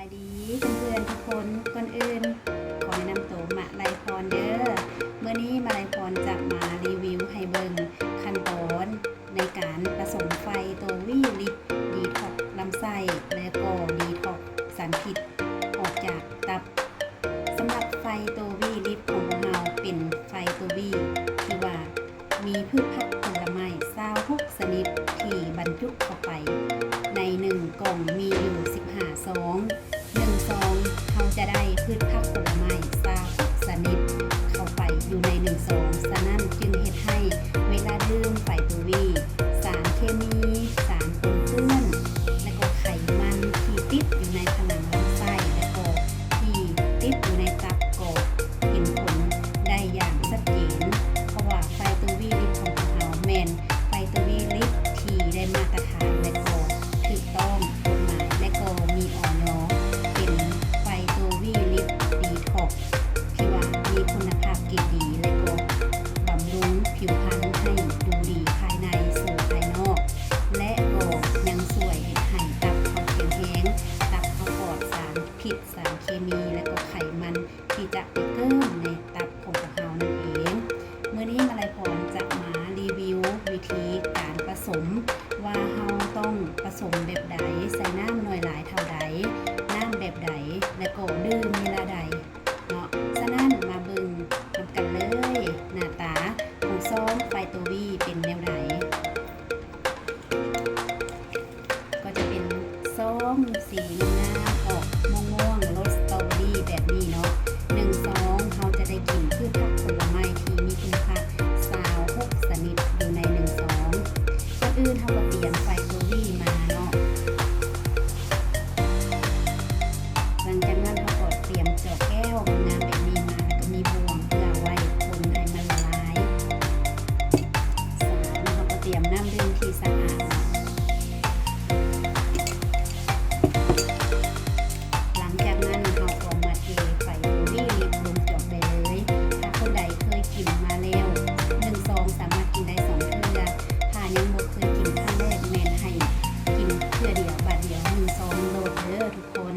ສະບາຍດີເພື່ອນໆທຸກຄົນ, ກ່ອນອື່ນຂໍແນະນຳໂຕ ມະໄລພອນເດີ້. ມື້ນີ້ມະໄລພອນຈະມາຣີວິວໃຫ້ເບິ່ງຂັ້ນຕອນໃນການປະສົມໄຟໂຕວີລິບດີທັອກລຳໄສ້ ແລະກໍດີທັອກສານພິດອອກຈາກຕັບ. ສຳລັບໄຟໂຕວີລິບຂອງພວກເຮົາເປັນໄຟໂຕວີທີ່ວ່າ ມີພືດຜັກຜົນລະໄມ້ຊາວຫົກຊະນິດທີ່ບັນຈຸເຂົ້າໄປໃນໜຶ່ງກ່ອງ ມີຢູ່ສິບຫ້າຊອງ. ໜຶ່ງຊອງເຮົາຈະໄດ້ພືດຜັກຜົນລະໄມ້ຊາວຫົກຊະນິດເຂົ້າໄປຢູ່ໃນໜຶ່ງຊອງ. ສະນັ້ນຈຶ່ງເຮັດໃຫ້ເວລາດື່ມໄຟໂຕວີ ສານເຄມີ, ສານປົນເປື້ອນ ແລະກໍໄຂມັນທີ່ຕິດຢູ່ໃນຜະໜັງລຳໄສ້ ແລະກໍທີ່ຕິດຢູ່ໃນຕັບກໍເຫັນຜົນໄດ້ຢ່າງຊັດເຈນ. ເພາະວ່າໄຟໂຕວີລິບຂອງພວກເຮົາແມ່ນ ໄຟໂຕວີລິບທີ່ໄດ້ມາດຕະຖານ ແລະກໍຖືກຕ້ອງກົດໝາຍ ແລະກໍມີ ອອຍ ເປັນໄຟໂຕວີລິບດີທັອກທີ່ວ່າມີຄຸນນະພາບເກຣດດີ ແລະກໍບຳລຸງຜິວພັນໃຫ້ດູດີພາຍໃນສູ່ພາຍນອກ ແລະກໍຍັງຊ່ວຍເຮັດໃຫ້ຕັບເຮົາແຂງແຮງ, ຕັບເຮົາປອດສານພິດ, ສານເຄມີ ແລະກໍໄຂມັນ ທີ່ຈະໄປເກີ່ມໃນຕັບຂອງພວກເຮົານັ້ນເອງ. ມື້ນີ້ມະໄລພອນຈະມາຣີວິວວິທີການປະສົມ ວ່າເຮົາຕ້ອງປະສົມແບບໃດ, ໃສ່ນ້ຳໜ່ວຍຫຼາຍເທົ່າໃດ, ນ້ຳແບບໃດ ແລະກໍດື່ມເວລາໃດເນາະ. ສະນັ້ນມາເບິ່ງນຳກັນເລີຍ ໜ້າຕາຂອງຊອງໄຟໂຕວີເປັນແນວໃດ. ກໍຈະເປັນຊອງສີງາມໆ ອອກມ່ວງໆ ລົດສະຕໍເບີຣີແບບນີ້ເນາະ. ໜຶ່ງຊອງເຮົາຈະໄດ້ກິນພືດຜັກຜົນລະໄມ້ທີ່ມີຄຸນນະພາບຊາວຫົກຊະນິດຢູ່ໃນໜຶ່ງຊອງ. ກ່ອນອື່ນເຮົາກໍຕຽມໄຟໂຕວີມາເນາະ. ຫຼັງຈາກນັ້ນເຮົາກໍຕຽມຈອກແກ້ວງາມແບບນີ້ມາ ແລ້ວກໍມີບ່ວງເພື່ອໄວ້ຄົນໃຫ້ມັນລະລາຍ. ສາມ ເຮົາກໍຕຽມນ້ຳດື່ມທີ່ສະອາດເນາະ. ຫຼັງຈາກນັ້ນເຮົາກໍມາເທໄຟໂຕວີລິບລົງຈອກໄດ້ເລີຍ. ຖ້າຄົນໃດເຄີຍກິນມາແລ້ວໜຶ່ງຊອງ ສາມາດກິນໄດ້ສອງເທື່ອ. ຖ້າຍັງບໍ່ເຄີຍກິນຄັ້ງແລກ ແມ່ນໃຫ້ກິນເທື່ອດຽວ ບາດດຽວໜຶ່ງຊອງໂລດເດີ້ທຸກຄົນ.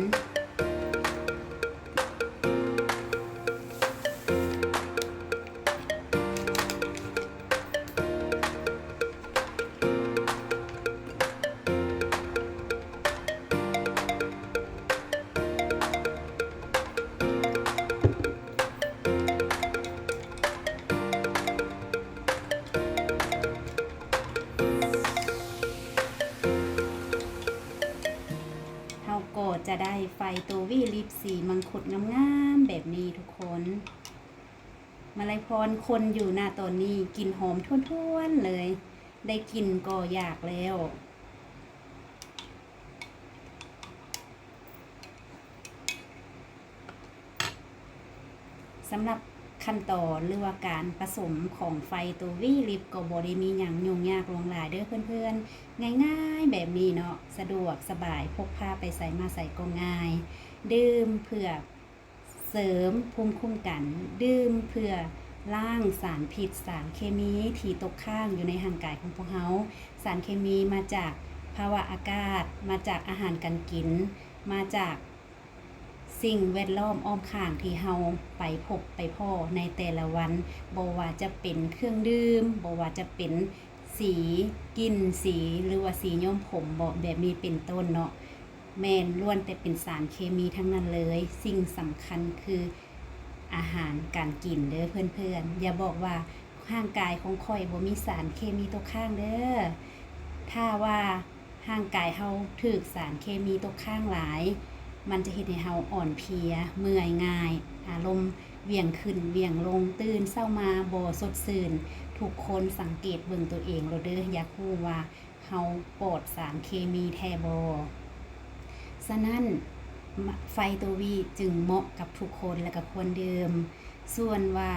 ເຮົາກໍຈະໄດ້ໄຟໂຕວີລິບສີມັງຄຸດງາມໆແບບນີ້ທຸກຄົນ. ມະໄລພອນຄົນຢູ່ນະຕອນນີ້ ກິ່ນຫອມທວນໆເລີຍ, ໄດ້ກິ່ນກໍຢາກແລ້ວ. ສຳລັບຂັ້ນຕອນ ຫຼືວ່າການປະສົມຂອງໄຟໂຕວີລິບ ກໍບໍ່ໄດ້ມີຫຍັງຫຍຸ້ງຍາກຫຼວງຫຼາຍເດີ້ເພື່ອນໆ, ງ່າຍໆແບບນີ້ເນາະ, ສະດວກສະບາຍ, ພົກພາໄປໃສມາໃສກໍງ່າຍ. ດື່ມເພື່ອ ເສີມພູມຄຸ້ມກັນ, ດື່ມເພື່ອລ້າງສານພິດສານເຄມີທີ່ຕົກຄ້າງຢູ່ໃນຮ່າງກາຍຂອງພວກເຮົາ. ສານເຄມີມາຈາກພາວະອາກາດ, ມາຈາກອາຫານການກິນ, ມາຈາກສິ່ງແວດລ້ອມອ້ອມຂ້າງທີ່ເຮົາໄປພົບໄປພໍ້ໃນແຕ່ລະວັນ, ບໍ່ວ່າຈະເປັນເຄື່ອງດື່ມ, ບໍ່ວ່າຈະເປັນ ສີ, ກິ່ນສີ ຫຼືວ່າສີຍ້ອມຜົມເບາະ ແບບນີ້ເປັນຕົ້ນເນາະ, ແມ່ນລ້ວນແຕ່ເປັນສານເຄມີທັງນັ້ນເລີຍ. ສິ່ງສຳຄັນຄືອາຫານການກິນເດີ້ເພື່ອນໆ. ຢ່າບອກວ່າຮ່າງກາຍຂອງຂ້ອຍບໍ່ມີສານເຄມີຕົກຄ້າງເດີ້. ຖ້າວ່າ ຮ່າງກາຍເຮົາຖືກສານເຄມີຕົກຄ້າງຫຼາຍ, ມັນຈະເຮັດໃຫ້ເຮົາອ່ອນເພຍ, ເມື່ອຍງ່າຍ, ອາລົມຫວ່ຽງຂຶ້ນຫວ່ຽງລົງ, ຕື່ນເຊົ້າມາບໍ່ສົດຊື່ນ. ທຸກຄົນສັງເກດເບິ່ງຕົວເອງໂລດເດີ້, ຢາກຮູ້ວ່າເຮົາປອດສານເຄມີແທ້ບໍ່? ສະນັ້ນ, ໄຟໂຕວີຈຶ່ງເໝາະກັບທຸກຄົນ ແລະ ກໍຄວນດື່ມ. ສ່ວນວ່າ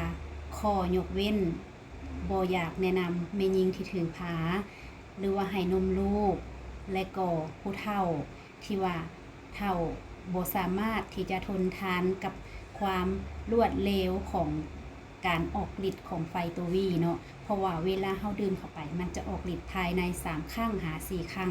ຂໍ້ຍົກເວັ້ນ, ບໍ່ຢາກແນະນຳແມ່ຍິງທີ່ຖືພາ ຫຼືວ່າໃຫ້ນົມລູກ ແລະກໍຜູ້ເຖົ້າທີ່ວ່າເຖົ້າບໍ່ສາມາດທີ່ຈະທົນທານກັບຄວາມລວດເລວຂອງ ການອອກລິດຂອງໄຟໂຕວີເນາະ ເພາະວ່າເວລາເຮົາດື່ມເຂົ້າໄປ ມັນຈະອອກລິດພາຍໃນສາມຄັ້ງຫາສີ່ຄັ້ງ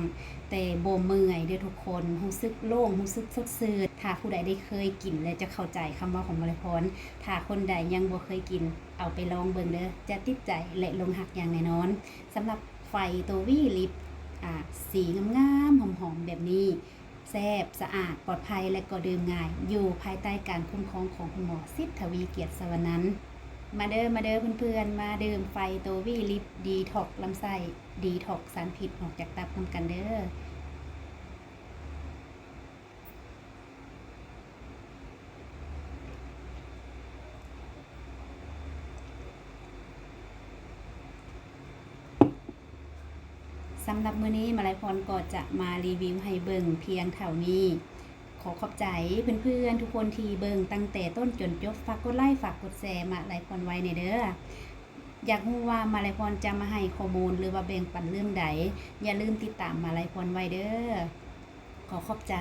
ແຕ່ບໍ່ເມື່ອຍເດີ້ທຸກຄົນ ຮູ້ສຶກໂລ່ງ ຮູ້ສຶກສົດຊື່ນ. ຖ້າຜູ້ໃດໄດ້ເຄີຍກິນແລ້ວຈະເຂົ້າໃຈຄຳເວົ້າຂອງມາລາຍພອນ. ຖ້າຄົນໃດຍັງບໍ່ເຄີຍກິນ ເອົາໄປລອງເບິ່ງເດີ້ ຈະຕິດໃຈ ແລະ ຫຼົງຮັກຢ່າງແນ່ນອນ. ສຳລັບໄຟໂຕວີລິບ ອ່າ ສີງາມໆ ຫອມໆ ແບບນີ້ ແຊບ ສະອາດ ປອດໄພ ແລະ ກໍດື່ມງ່າຍ ຢູ່ພາຍໃຕ້ການຄຸ້ມຄອງຂອງຄຸນໝໍ ສິດທະວີ ກຽດສະຫວັນນັນ. ມາເດີ້ ມາເດີ້ເພື່ອນໆ ມາດື່ມໄຟໂຕວີລິບ ດີທັອກລຳໄສ້ ດີທັອກສານພິດອອກຈາກຕັບນຳກັນເດີ້. ສຳລັບມື້ນີ້ ມາລາຍພອນກໍຈະມາຣີວິວໃຫ້ເບິ່ງພຽງເທົ່ານີ້. ຂໍຂອບໃຈເພື່ອນໆທຸກຄົນທີ່ເບິ່ງຕັ້ງແຕ່ຕົ້ນຈົນຈົບ. ຝາກກົດໄລ ຝາກກົດແຊມາລາຍພອນໄວ້ແດ່ເດີ້. ຢາກຮູ້ວ່າມາລາຍພອນຈະມາໃຫ້ຂໍ້ມູນ ຫຼືວ່າແບ່ງປັນເລື່ອງໃດ, ຢ່າລືມຕິດຕາມມາລາຍພອນໄວ້ເດີ້. ຂໍຂອບໃຈ.